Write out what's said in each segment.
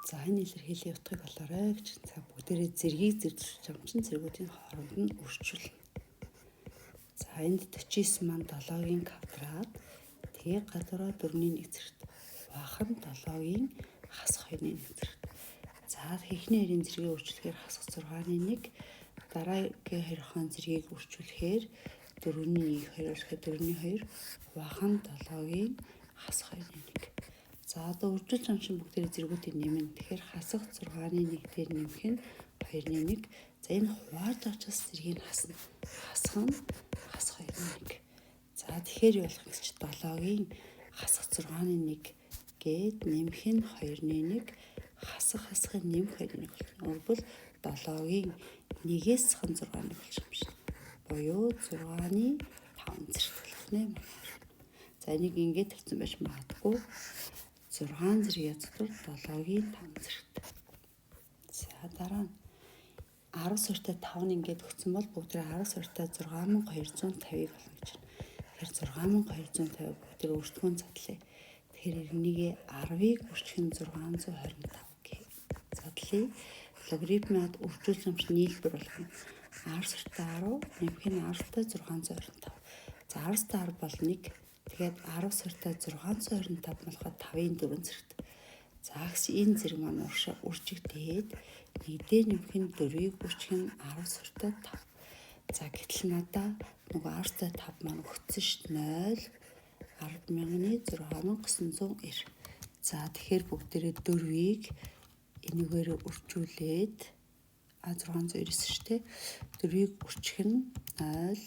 За, энэ илэрхийллийн утгыг олоорой гэж. За, бүгдээрээ зэргийг зэрдүүлж юм чинь зэргүүдийн хооронд нь үржүүлнэ. За, энд 49 маань 7-гийн квадрат, тэгээ гадуураа 4-ний 1 зэрэгт хуваах нь 7-гийн хасах 2-ны 1 зэрэгт. За, эхний хоёрын зэргийг үржүүлэхээр хасах 6-ны 1, дараагийн хоёр хон зэргийг үржүүлэхээр 4-ний 1 2 гэхээр 4-ний 2 хуваах нь 7-гийн хасах 2-ны 1. За, одоо үржүүлж юм чинь бүгдээрээ зэргүүдийг нэмнэ. Тэгэхээр хасах 6-ны 1 дээр нэмэх нь 2-ны 1. За, энэ хувааж учраас зэргийг хасна. Хасах нь хасах 2-ны 1. За, тэгэхээр юу болох гэж 7-гийн хасах 6-ны 1 гээд нэмэх нь 2-ны 1, хасах хасахын нэмэх 2-ны 1 болно. Өөрөлдвөл 7-гийн 1-ээс 6-ны 1 болчих юм шиг. Буюу 6-ны 5 зэрэг болох нэ. За, энийг ингээд тавьсан байж магадгүй. 6 зэрэг язгуур 7-гийн 5 зэрэгт. За, дараа нь 10 суурьтай 5 нь ингээд өгсөн бол бүгдээ 10 суурьтай 6250-ыг олно гэж байна. Тэгэхээр 6250 бүгдээ өртгөн задлаа. Тэгэхээр эргэнийгээ 10-ыг үржих нь 625 гэх задлаа. Логарифмад үржүүлэх юм чинь нийлбэр болох нь 10 суурьтай 10 нэмэх нь 10 суурьтай 625. За, 10 суурьтай 10 бол 1. Тэгээд 10 суурьтай 625 болохоор 5-ын 4 зэрэгт. За, агс энэ зэрэг маань уршаа үржигдээд нэг дээр нэмэх нь 4-ийг үржих нь 10 суурьтай 5. За, гэтэл надаа нөгөө 10 суурьтай 5 маань өгсөн шүү дээ. 0 10,6990. За, тэгэхээр бүгдээрээ 4-ийг энэгээр үржүүлээд а 699 шүү дээ. 4-ийг үржих нь 0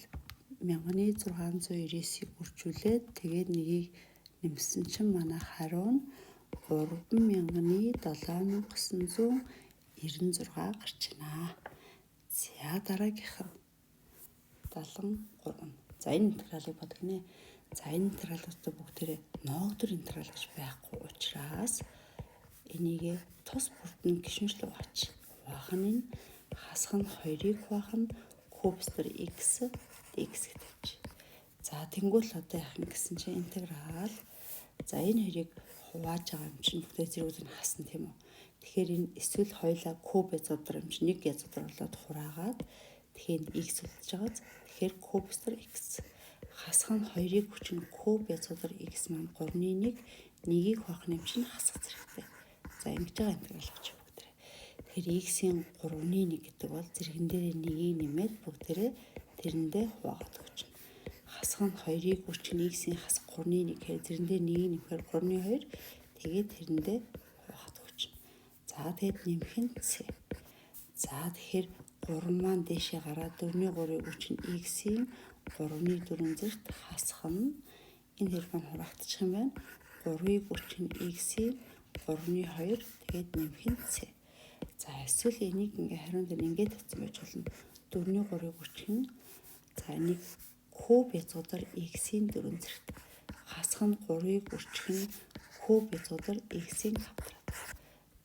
1699-ийг үржүүлээд тэгээд нэгийг нэмсэн чинь манай хариу нь 3996 гарч байна. За, дараагийнх нь 73. За, энэ интегралыг бодгоно. За, энэ интегралуудаа бүгдээрээ ноогдор интеграл гэж байхгүй учраас энийг тус бүрд нь гишүүнчлэн хувааж. Хуваах нь энэ хасах нь 2-ыг хуваах нь кубстер x dx гэж. За, тэнгуул одоо яах юм гэсэн чинь интеграл, за, энэ хоёрыг хувааж байгаа юм чинь бүгдээ зэргүүд нь хасна, тийм үү? Тэгэхээр энэ эсвэл хоёлаа куб язгуур юм чинь нэг язгуур болоод хураагаад тэгэхээр x үлдэж байгаа. Тэгэхээр кубстер x хасах нь 2-ыг хүчин куб язгуур x маань 3-ны 1, нэгийг хуваах юм чинь хасах зэрэгтэй. За, ингэж байгаа интеграл авч бүгдээрээ. Тэгэхээр x-ийн 3-ны 1 гэдэг бол зэрэгэн дээрээ нэгийг нэмээд бүгдээрээ тэрэндээ хуваагаад өгч. Хасах нь 2-ыг хүчин x-ийн хасах 3-ны 1 гэхээр зэрэгэн дээр нэгийг нэмэхээр 3-ны 2, тэгээд тэрэндээ хуваагаад өгч. За, тэгээд нэмэх нь c. За, тэгэхээр 3 маань дээшээ гараад 4-ний 3-ыг хүчин x-ийн 3-ны 4 зэрэгт хасах нь энэ хэрэг маань хураагдчих юм байна. 3-ыг хүчин x-ийн 3-ны 2, тэгээд нэмэх нь c. За, эсвэл энийг ингээ хариун дээр ингээд тавьсан байж болно. 4-ний 3-ыг хүчин, за, энийг куб язгуур x-ийн 4 зэрэгт хасах нь 3-ыг үрчих нь куб язгуур x-ийн квадрат.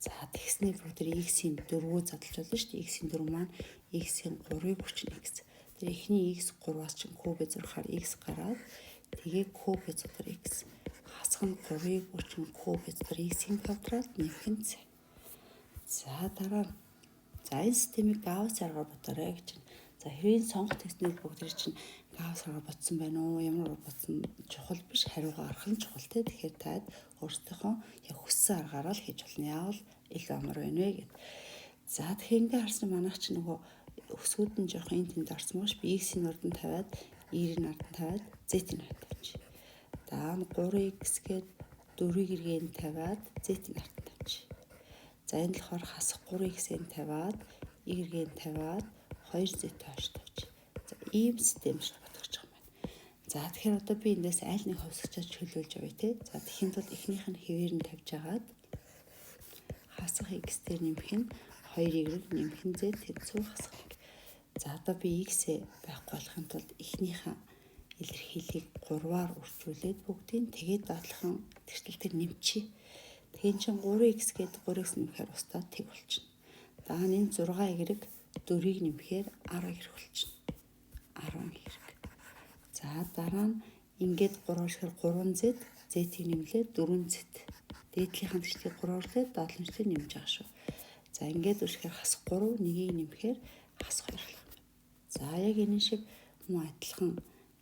За, тэгсний бүгд x-ийн 4-өө задлж болно шүү дээ. X-ийн 4 маань x-ийн 3-ыг үрчин x. Тэр эхний x 3-аас чинь куб зурхаар x гараад тэгээ куб язгуур x хасах нь 3-ыг үрчин куб язгуур x-ийн квадрат нэмэх нь c. За, дараа нь, за, энэ системийг Гаусс аргаар бодоорой гэж байна. За, хэрийн сонгох тестнүүд бүгд чинь Гаусс аргаар бодсон байна уу? Ямар бодсон чухал биш, хариугаа гаргах нь чухал те. Тэгэхээр таад өөрсдийнхөө яг хүссэн аргаараа л хийж болно. Яавал илүү амар байна вэ гэд. За, тэгэхээр ингээ харсан манайх чинь нөгөө өсгүүд нь жоохон энэ тэнд орсон маш би x-ийн урд нь тавиад, y-ийн ард нь тавиад, z-ийн ард тавьчих. За, 3x гээд 4-ийг эргэн тавиад, z-ийн ард тавьчих. За, энэ болохоор хасах 3x-ийн тавиад, y-ийн тавиад, 2z хойш тавьчих. За, ийм системж бодох гэж байгаа юм байна. За, тэгэхээр одоо би эндээс аль нэг хувьсагчаар чөлөөлж явъя те. За, тэгэхийн тулд эхнийх нь хэвээр нь тавьж агаад хасах x дээр нэмэх нь 2y нэмэх нь z тэнцүү хасах 1. За, одоо би x-ээ байхгүй болохын тулд эхнийхээ илэрхийллийг 3-аар үржүүлээд бүгдийг тэгээд доотлохын тэгтэл тэр нэмчихье. Тэгэхээр чин 3x гээд 3x нэмэхээр устдаа тэг болчихно. Дараа нь энэ 6y 4-ийг нэмэхээр 10y болчихно. 10y. За, дараа нь ингээд 3 ихээр 3z, z-ийг нэмлээ 4z. Дээдлийнхэн тэгшлийг 3 өрлөө, доотлын тэгшлийг нэмж байгаа шүү. За ингээд үргэлжлэхээр хасах 3 нэгийг нэмэхээр хасах 2 болох юм байна. За яг энэ шиг мөн адилхан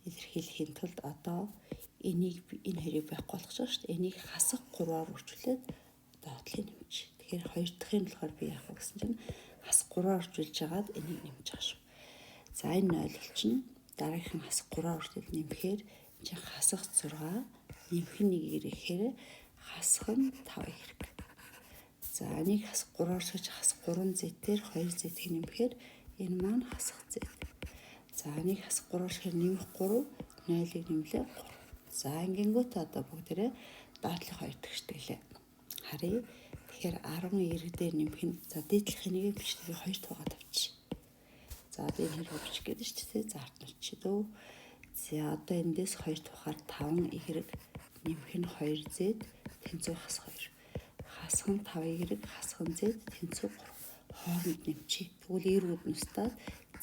илэрхийлэхийн тулд одоо энийг энэ хоёрыг байхгүй болгож байгаа шүү дээ. Энийг хасах 3-аар үржүүлээд доотлыг нэмж. Тэгэхээр хоёр дахьын болохоор би яах вэ гэсэн чинь хасах 3-аар үржүүлж хагаад энийг нэмж байгаа шүү. За энэ 0 болчихно. Дараагийнх нь хасах 3-аар үржүүлээд нэмэхээр энэ чинь хасах 6 нэмэх нь 1 ирэхээр хасах нь 5 хэрэг. За энийг хасах 3-аар үржиж хасах 3 z дээр 2 z-ийг нэмэхээр энэ маань хасах z. За энийг хасах 3-аар үржихээр нэмэх 3 0-ыг нэмлээ 3. За ингэнгүүт одоо бүгдээрээ доотлох хоёр тэгштэглээ. Харъя. Тэгэхээр 10 y дээр нэмэх нь за дээдлэх энийг бичдэг би 2 тугаа тавьчих. За одоо энэ хэрэг бичих гэдэг шүү дээ. За ард нь дөө. За одоо эндээс 2 тухаар 5 y нэмэх нь 2z тэнцүү хасах 2. Хасах нь 5 y хасах нь z тэнцүү 3. Хооронд нэмчихье. Тэгвэл эргүүд нь устдаад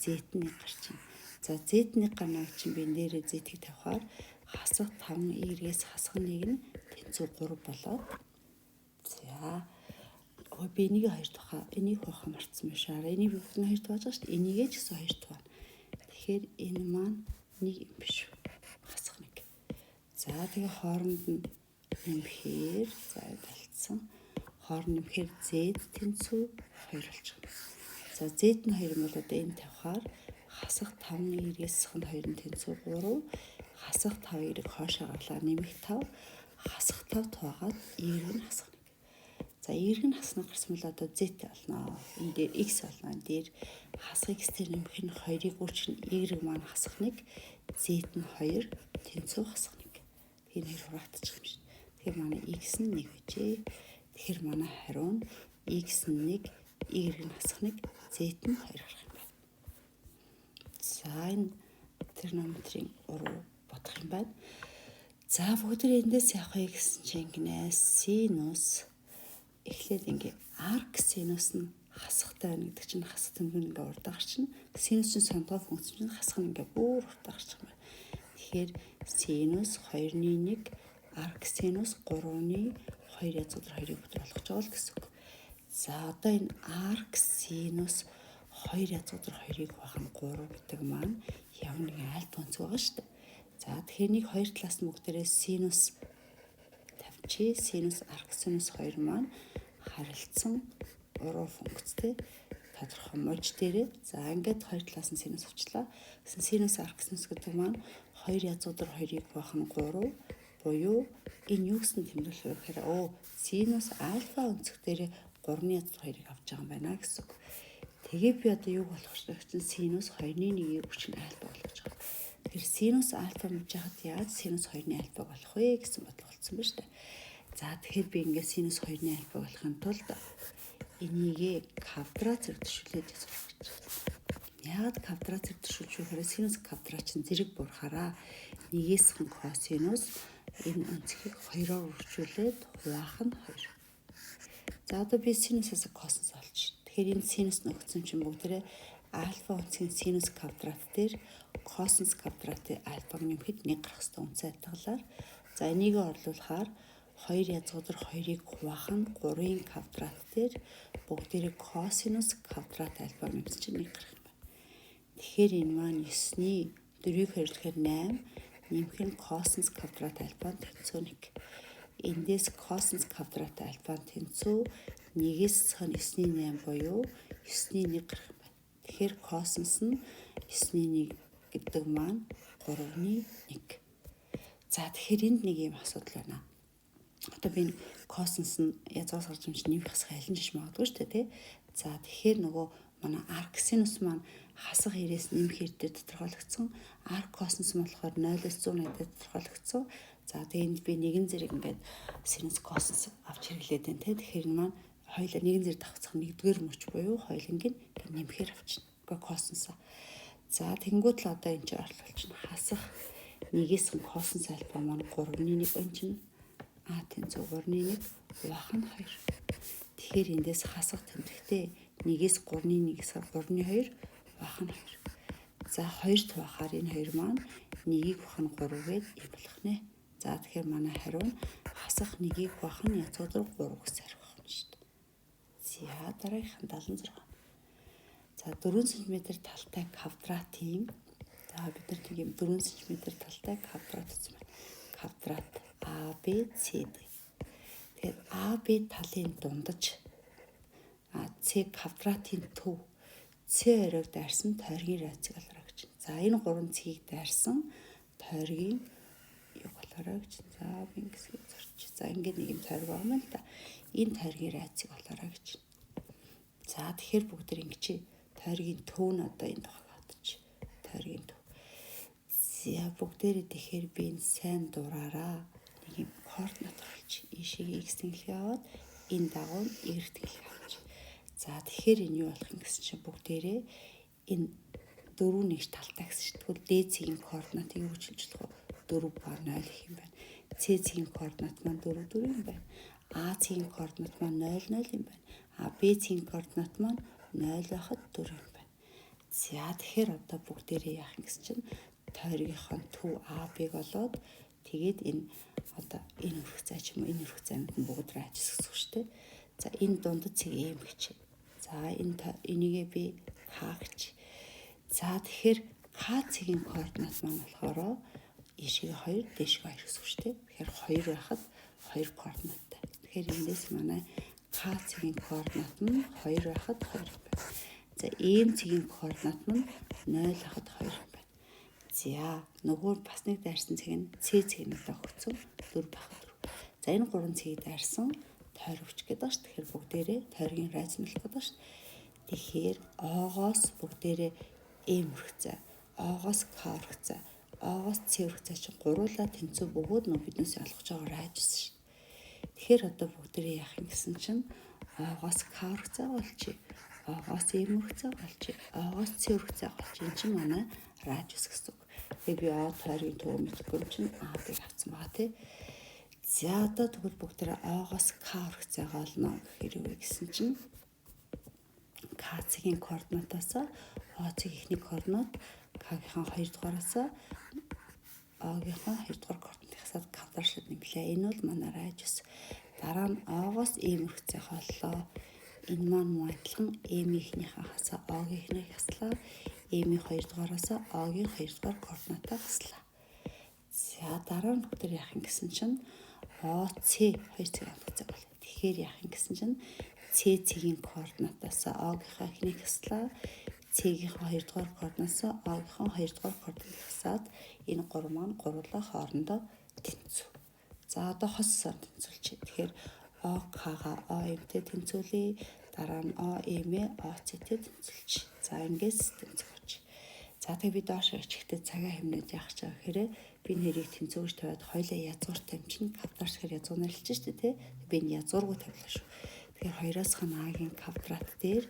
z нь 1 гарчна. За z нь 1 гарна гэж чинь би энэ дээрээ z-ийг тавихаар хасах 5 y-ээс хасах 1 нь тэнцүү 3 болоод за би энийг 2 тухай энийг хуваах мартсан байх шаараа. Энийг би бүгд нь 2 хувааж байгаа шүү дээ. Энийгээ ч гэсэн 2 хуваана. Тэгэхээр энэ маань нэг юм биш. Хасах нэг. За тэгээ хооронд нь нэмэхээр за талцсан. Хооронд нэмэхээр z тэнцүү 2 болчихно. За z нь 2 юм бол одоо энэ тавихаар хасах 5 y-ээс хасах нь 2 нь тэнцүү 3. Хасах 5 y-ийг хоошоо гарлаа нэмэх 5. Хасах 5 туугаад y нь хасах. За y нь хаснаа гарсан бол одоо z болно. Энэ дээр x болно. Энэ дээр хасах x дээр нэмэх нь 2-ыг үржих нь y маань хасах 1, z нь 2, тэнцүү хасах 1. Тэгэхээр хоёр хураагдчих юм шиг. Тэгэхээр манай x нь 1 байжээ. Тэгэхээр манай хариу нь x нь 1, y нь хасах 1, z нь 2 гарах юм байна. За энэ тригонометрийн уруу бодох юм байна. За бүгд эндээс явах вэ гэсэн чинь гинэ синус эхлээд ингээ арк синус нь хасахтай байна гэдэг чинь хасах тэмдэг нь ингээ урдаа гарчна. Синус чинь сондгой функц чинь хасах нь ингээ бүр урдаа гарчих юм байна. Тэгэхээр синус 2-ны 1 арк синус 3-ны 2 язгуур 2-ыг бүтэр болгож байгаа л гэсэн үг. За одоо энэ арк синус 2 язгуур 2-ыг хуваах нь 3 гэдэг маань ямар нэгэн альт өнцөг байгаа шүү дээ. За тэгэхээр нэг хоёр талаас нь бүгдээрээ синус тавьчих. Синус арк синус 2 маань харилцсан уруу функцтэй тодорхой муж дээрээ. За ингээд хоёр талаас нь синус авчлаа. Гэсэн синус арк синус гэдэг маань 2 язгуур 2-ыг хуваах нь 3 буюу энэ юу гэсэн тэмдэглэл вэ гэхээр синус альфа өнцөг дээр 3-ны язгуур 2-ыг авч байгаа юм байна гэсэн үг. Тэгээ би одоо юу болох вэ чинь синус 2-ны 1-ийг өчнө альфа болгож байгаа. Тэгэхээр синус альфа мэж хахад яаж синус 2-ны альфа болох вэ гэсэн бодлого болсон ба шүү дээ. За тэгэхээр би ингээд синус 2-ны альфа болохын тулд энийгээ квадрат зэрэг төшүүлээд язгуурлах гэж байна. Яагаад квадрат зэрэг төшүүлж вэ гэхээр синус квадрат чинь зэрэг буурахаараа нэгээс хан косинус энэ өнцгийг 2-оор үржүүлээд хуваах нь 2. За одоо би синусаас косинус олчих. Тэгэхээр энэ синус нөхцөн чинь бүгдээрээ альфа өнцгийн синус квадрат дээр косинус квадратын альфаг нэмэхэд 1 гарах хэрэгтэй үндсэн хатгалаар. За энийг орлуулахаар 2 язгуур 2-ыг хуваах нь 3-ын квадрат дээр бүгдээрээ косинус квадрат альфаг нэмсэн чинь 1 гарах юм байна. Тэгэхээр энэ маань 9-ний 4-ийг хоёрлохоор 8 нэмэх нь косинус квадрат альфа тэнцүү 1. Эндээс косинус квадрат альфа тэнцүү 1-ээс 9-ний 8 буюу 9-ний 1 гарах юм байна. Тэгэхээр косинус нь 9-ний 1 гэдэг маань 3-ны 1. За тэгэхээр энд нэг юм асуудал байна. Одоо би энэ косинус нь язгаас гарч юм чинь нэмэх хасах аль нь жиш магадгүй шүү дээ, тий. За тэгэхээр нөгөө манай арк синус маань хасах 90-ээс нэмэх 90 дээр тодорхойлогдсон. Арк косинус нь болохоор 0-оос 180 дээр тодорхойлогдсон. За тэгээ энд би нэгэн зэрэг ингээд синус косинус авч хэрэглээд байна, тий. Тэгэхээр энэ маань хоёулаа нэгэн зэрэг давхцах нэгдүгээр мөч буюу хоёуланг нь нэмэхээр авчна. Үгүй косинусаа. За тэнгуут л одоо энэ чинь орлуулчихна. Хасах нэгээс косинус альфа маань 3-ны 1 энэ чинь а тэнцүү 3-ны 1 хуваах нь 2. Тэгэхээр эндээс хасах тэмдэгтэй 1-ээс 3-ны 1-ээс 3-ны 2 хуваах нь 2. За 2 хуваахаар энэ хоёр маань 1-ийг хуваах нь 3 гээд юм болох нэ. За тэгэхээр манай хариу нь хасах Хасах 1-ийг хуваах нь язгуур 3 гэсэн хариу байна шүү дээ. За дараагийнх нь 76. За 4 см талтай квадратын, за бид нар нэг юм 4 см талтай квадрат үзсэн байна. Квадрат А Б С Д. Тэгэхээр А Б талын дундаж С квадратын төв С оройг дайрсан тойргийн райцыг олоорой гэж. За энэ гурван цэгийг дайрсан тойргийн юг олоорой гэж. За би ингэсгийг зурч. За ингээд нэг юм тойрог байгаа юм л да. Энэ тойргийн райцыг олоорой гэж. За тэгэхээр бүгд тэр ингэж тойргийн төв нь одоо энэ тухайг бодож. Тойргийн төв. За бүгдээрээ тэгэхээр би энэ сайн дураараа нэг юм координат оруулж ийшээ x тэнхлэг аваад энэ дагуу нь y тэнхлэг авч. За тэгэхээр энэ юу болох юм гэсэн чинь бүгдээрээ энэ 4 нэгж талтай гэсэн чинь тэгвэл D цэгийн координатыг юу гэж хэлж болох вэ? 4 ба 0 гэх юм байна. C цэгийн координат маань 4 4 юм байна. А цэгийн координат маань 0 0 юм байна. А Б цэгийн координат маань 0 байхад 4 юм байна. За тэгэхээр одоо бүгдээрээ яах юм гэсэн чинь тойргийнхоо төв А Б-г олоод тэгээд энэ одоо энэ өрх зай ч юм уу энэ өрх зайд нь бүгд радиус гэсэн үг шүү дээ. За энэ дундад цэг М гэж. За энэ энийгээ би К гэж. За тэгэхээр К цэгийн координат маань болохоор ийшээ 2 дээшээ 2 гэсэн үг шүү дээ. Тэгэхээр 2 байхад 2 координаттай. Тэгэхээр эндээс манай К цэгийн координат нь 2 байхад 2 байна. За М цэгийн координат нь 0 байхад 2 байна. За нөгөө бас нэг дайрсан цэг нь С цэг нь одоо өгсөн 4 байхад 4. За энэ гурван цэгийг дайрсан тойрогч гэдэг ба ш. Тэгэхээр бүгдээрээ тойргийн райз нь болох гэдэг ш. Тэгэхээр О-гоос бүгдээрээ М өргөцөө, О-гоос К өргөцөө, О-гоос С өргөцөө чинь гуруулаа тэнцүү бөгөөд нөө биднээс олгож байгаа радиус ш. Тэгэхээр одоо бүгдээрээ яах юм гэсэн чинь О-гоос К өргөцөө болчих. О-гоос М өргөцөө болчих. О-гоос С өргөцөө болчих. Энэ чинь манай радиус гэсэн үг. Тэгээ би О тойргийн төв мэдэхгүй юм чинь А Б-г авсан байгаа тий. За одоо тэгвэл бүгдээрээ О-гоос К өргөцөөгөө олно гэхээр юу вэ гэсэн чинь К цэгийн координатаас О цэг эхний координат К-гийнхаа 2 дугаараас О-гийнхаа 2 дугаар координатыг квадратчлаад нэмлээ. Энэ бол манай радиус. Дараа нь О-гоос М өргөцөөгөө оллоо. Энэ маань мөн адилхан М-ийн эхнийхээ хасаа О-гийн эхнийг хаслаа. М-ийн 2 дугаараас О-гийн 2 дугаар координатаа хаслаа. За дараа нь бүгд яах юм гэсэн чинь О, С хоёр цэг хамтцаг бол. Тэгэхээр яах юм гэсэн чинь С цэгийн координатаас О-гийнхаа эхнийг хаслаа. С-гийнхаа 2 дугаар координатаас О-гийнхаа 2 дугаар координатыг хасаад энэ гурван маань гурлаа хоорондоо тэнцв. За одоо хосоор тэнцвүүлчихье. Тэгэхээр ОК-га ОМ-тэй тэнцвүүлье. Дараа нь ОМ-ээ ОЦ-тэй тэнцвүүлчихье. За ингээс тэнцвүүлж. За тэгээ би доош ичихтэй цагаа хэмнээд яах гэж байгаа гэхээр би нэрийг тэнцвүүж тавиад хоёлаа язгууртай юм чинь квадрат гэхээр язгуур нэрлэж шүү дээ тий. Би энэ язгуургүй тавилаа шүү. Тэгэхээр 2-оос хан А-гийн квадрат дээр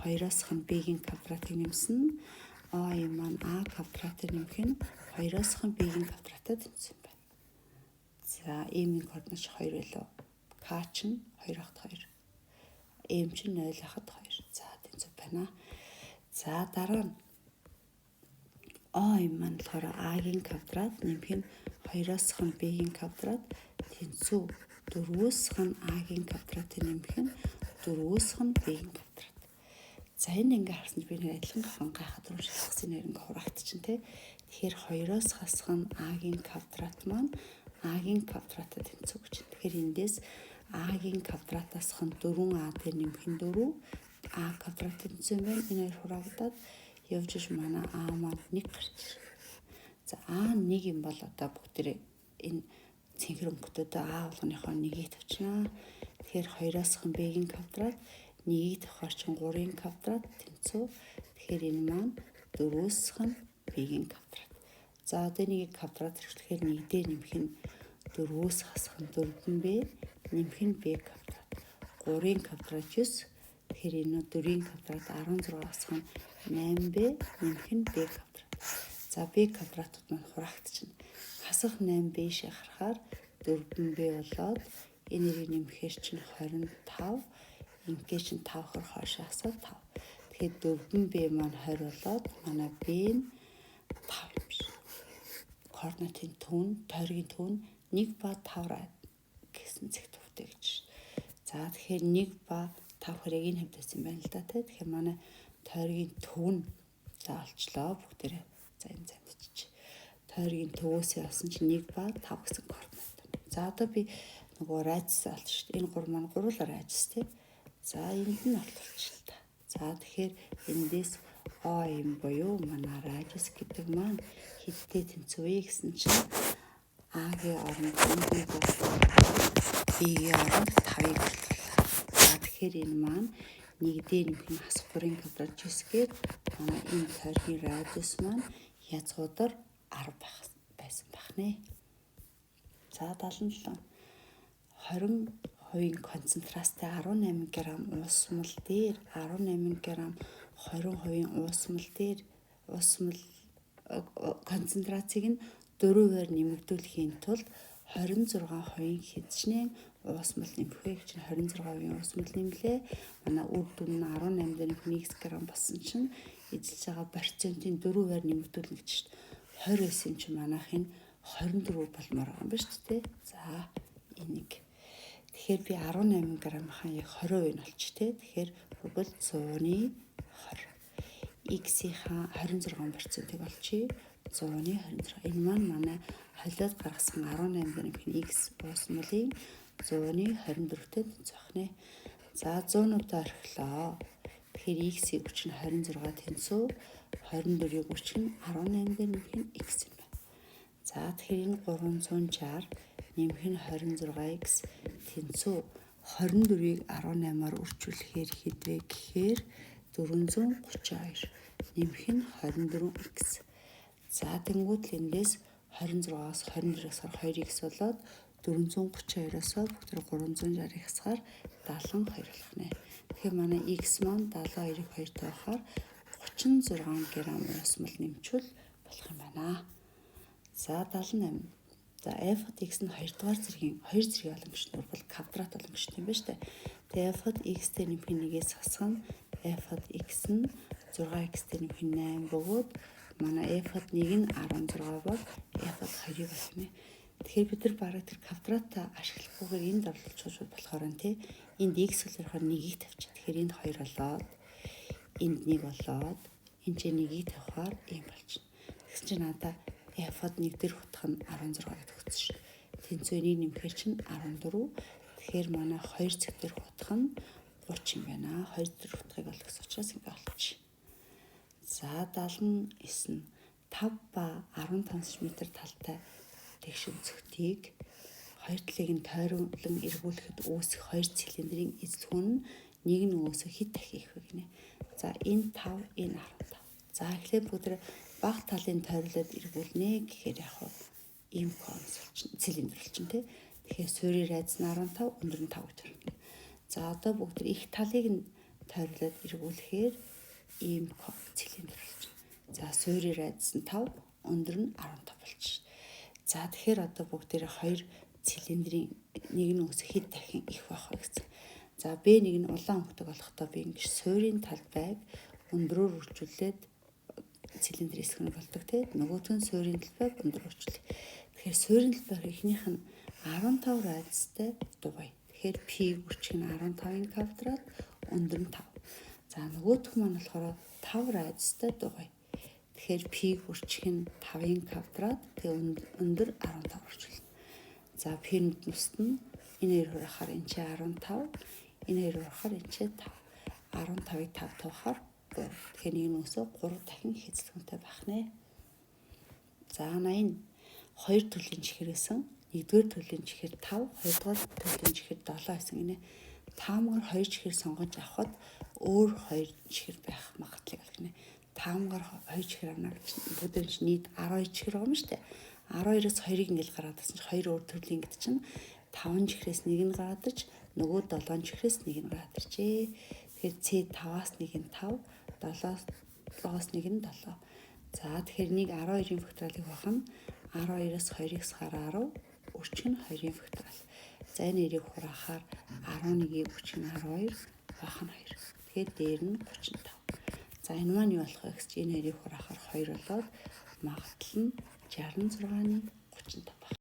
2-оос хан Б-гийн квадратыг нэмсэн. О юм маань А квадратыг нэмэх нь 2-оос хан Б-гийн квадраттай тэнцсэн байна. За М-ийн координат 2 байлоо. К чинь 2 хат 2. М чинь 0 хат 2. За тэнцв байна. За дараа нь О юм маань болохоор А-гийн квадрат нэмэх нь 2-оос хан Б-гийн квадрат тэнцүү 4-өөс хан А-гийн квадратыг нэмэх нь 4-өөс хан Б-гийн квадрат. За энэ ингээ харсан чинь би нэг адилхан гахан гайхаад руу шалгасан нэр ингээ хураагдчихин тий. Тэгэхээр 2-оос хасах нь А-гийн квадрат маань А-гийн квадратад тэнцүү гэж. Тэгэхээр эндээс А-гийн квадратаас хан 4А дээр нэмэх нь 4 А квадрат тэнцүү юм байна. Энэ хоёр хураагдаад явж иш манай А маань 1 гарч. За А 1 юм бол одоо бүгдээрээ энэ цэнхэр өнгөтөдөө А болгоныхоо 1-ийг тавьчихнаа. Тэгэхээр 2-оос хан Б-гийн квадрат 1-ийг тавихаар чинь 3-ын квадрат тэнцүү. Тэгэхээр энэ маань 4-өөс хан Б-гийн квадрат. За одоо энийг квадрат хэрэглэхээр 1 дээр нэмэх нь 4-өөс хасах нь 4Б нэмэх нь Б квадрат. 3-ын квадрат 9. Тэгэхээр энэ нь 4-ийн квадрат 16 хасах нь 8Б нэмэх нь Б квадрат. За Б квадратууд маань хураагдчихна. Хасах 8Б шээ харахаар 4Б болоод энэ нэрийг нэмэхээр чинь 25, ингээ чинь 5 хөр хойш хасаад 5. Тэгэхээр 4Б маань 20 болоод манай Б нь 5 юм шиг. Координатын төв нь, тойргийн төв нь 1 ба 5 гэсэн гэсэн цэг төвтэй гэж. За тэгэхээр 1 ба 5 хэрэг энэ хавьд байсан байна л да тий. Тэгэхээр манай тойргийн төв нь за олчлоо бүгдээрээ. За энэ занд чиж. Тойргийн төвөөсөө олсон чинь 1 ба 5 гэсэн координат. За одоо би нөгөө радиус олж шүү дээ. Энэ гурав маань гурлаа радиус тий. За энд нь олчихлоо та. За тэгэхээр эндээс О юм буюу манай радиус гэдэг маань хэдтэй тэнцүү вэ гэсэн чинь А-гийн оронд 1-ийг боллоо. B-гийн оронд 5-ыг боллоо. За тэгэхээр энэ маань 1 дээр нэмэх нь хасах 3-ын квадрат жисгээд манай энэ тойргийн радиус маань язгуудар 10 байх байсан байх нэ. За 77 20% концентрацтай 18 г уусмал дээр 18 г 20% уусмал дээр уусмал концентрацийг нь 4-ээр нэмэгдүүлэхийн тулд 26% хичнээн уусмал нэмэх вэ гэж 26% уусмал нэмлээ. Манай үр дүн нь 18 дээр нэмэх 1 г болсон чинь эзэлж байгаа процентын 4-ээр нэмэгдүүлнэ гэж шүү дээ. 20 байсан чинь манайх нь 24 болмоор байгаа юм ба шүү дээ. За энийг. Тэгэхээр би 18 г-ийн яг 20% нь олчих те. Тэгэхээр бүгд 100-ны 20. X-ийнхаа 26%-ыг олчихъя. 100-ны 26. Энэ маань манай холиод гаргасан 18 грамм X уусмалын 100-ны 24-тэй тэнцвэх нэ. За 100-уудаа орхилоо. Тэгэхээр X-ийг хүч нь 26 тэнцүү 24-ийг хүч нь 18 дээр нэмэх нь X юм байна. За тэгэхээр энэ 360 нэмэх нь 26X тэнцүү 24-ийг 18-аар үржүүлэхээр хэд вэ гэхээр 432 нэмэх нь 24X. За тэнгуут л эндээс 26-аас 24-ээс 2x болоод 432-оос бүгд 360 хасгаар 72 болох нэ. Тэгэхээр манай x маань 72-ыг 2 тавихаар 36 г уусмал нэмчвэл болох юм байна. За 78. За f x нь 2 дугаар зэргийн 2 зэргийн олон гишүүн бол квадрат олон гишүүн юм байна шүү дээ. Тэгээ f x дээр нэмэх нь 1-ээс хасах нь f x нь 6x дээр нэмэх нь 8 бөгөөд манай f 1 нь 16 бол f 2-ыг болох нэ. Тэгэхээр бид нар бараг тэр квадратаа ашиглахгүйгээр энд орлуулж болохоор нь тий. Энд x болохоор 1-ийг тавьчих. Тэгэхээр энд 2 болоод энд 1 болоод энэ чинь 1-ийг тавихаар ийм болчихно. Тэгсэн чинь надаа f 1 дээр хутгах нь 16 гэдэг өгсөн шүү. Тэнцүү энийг нэмэхээр чинь 14. Тэгэхээр манай 2 цэг дээр хутгах нь 30 юм байна. 2 дээр хутгыг олгох учраас ингэ олчих. За 79 нь 5 ба 15 см талтай тэгш өнцөгтийг хоёр талыг нь тойруулан эргүүлэхэд үүсэх хоёр цилиндрийн эзлэхүүн нь нэг нь үүсэх хэд дахин их вэ гинэ. За энэ 5, энэ 15. За эхлээд бүгд бага талын тойруулаад эргүүлнэ гэхээр яг хуу ийм конус болчихно, цилиндр болчихно тий. Тэгэхээр суурийн радиус нь 15, өндөр нь 5 гэж харагдана. За одоо бүгд их талыг нь тойруулаад эргүүлэхээр ийм цилиндр болчихно. За суурийн радиус нь 5, өндөр нь 15 болчихно. За тэгэхээр одоо бүгдээрээ хоёр цилиндрийн нэг нь үүсэх хэд дахин их байх вэ гэсэн. За B нэг нь улаан өнгөтэй болохдоо би ингэж суурийн талбайг өндрөөр үржүүлээд цилиндр хэсэг нь болдог тий. Нөгөөх нь суурийн талбайг өндөр үржүүлээ. Тэгэхээр суурийн талбай эхнийх нь 15 радиустай дугуй. Тэгэхээр P үржих нь 15-ын квадрат өндөр нь 5. За нөгөөх маань болохоор 5 радиустай дугуй. Тэгэхээр P үржих нь 5-ын квадрат тэгээ өндөр 15 үржүүлнэ. За P-нд нүст нь энэ хоёр хураахаар энэ чи 15, энэ хоёр хураахаар энэ чи 5. 15-ыг 5 туухаар 3. Тэгэхээр нэг нь өсөө 3 дахин хэзлэгүнтэй байх нэ. За 80 хоёр төрлийн чихэр байсан. Нэгдүгээр төрлийн чихэр 5, хоёрдугаар төрлийн чихэр 7 байсан гинэ. Таамгаар хоёр чихэр сонгож авахад өөр хоёр чихэр байх магадлалыг олгоно. Таамгаар хоёр чихэр авна гэж бүгд нь нийт 12 чихэр байгаа юм шүү дээ. 12-оос 2-ыг ингээл гаргаад байсан чинь хоёр өөр төрлийн гэдэг чинь 5 чихрээс нэг нь гараад ич нөгөө 7 чихрээс нэг нь гараад иржээ. Тэгэхээр C 5-аас нэг нь 5, 7-оос нэг нь 7. За тэгэхээр нэг 12-ын факториалыг авах нь 12-оос 2-ыг сахаар 10, өрчих нь 2-ын факториал. За энэ хоёрыг хураахаар 11-ийг өрчих нь 12, хуваах нь 2. Тэгэхээр дээр нь 35. За энэ маань юу болох вэ гэж энэ хоёрыг хураахаар 2 болоод магадлал нь 66-ны 35 болох.